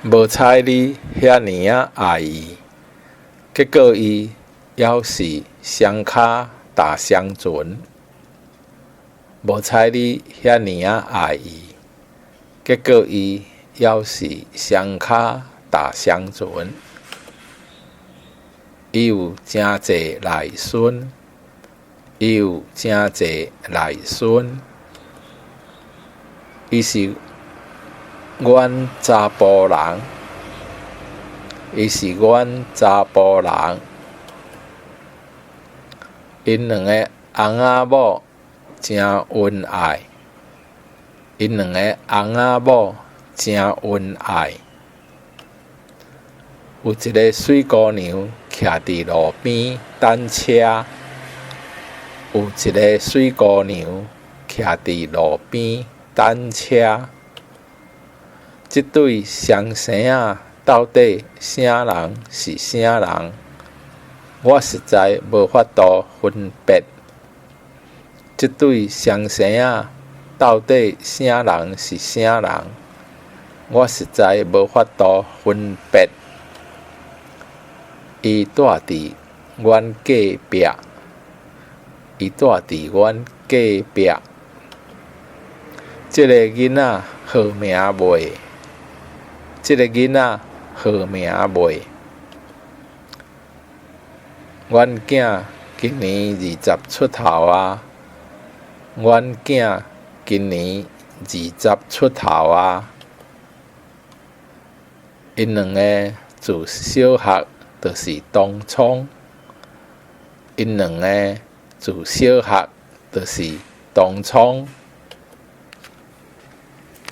無彩你遐爾仔愛伊，結果伊猶是雙跤踏雙船。無彩你遐爾仔愛伊，結果伊猶是雙跤踏雙船。伊有誠濟內孫，伊有誠濟內孫。伊是阮查埔人，伊是阮查埔人。𪜶兩个翁仔某誠恩愛，𪜶兩个翁仔某誠恩愛。有一个媠姑娘徛佇路邊等車，有一个媠姑娘徛佇路邊等車。這對雙生仔到底啥人是啥人？我實在無法度分辨。這對雙生仔到底啥人是啥人？我實在無法度分辨。伊住佇阮隔壁，伊住佇阮隔壁。這个囡仔號名袂，這個囡仔號名袂。阮囝今年二十出頭矣，阮囝今年二十出頭矣。𪜶兩个自小學就是同窗，𪜶兩个自小學就是同窗。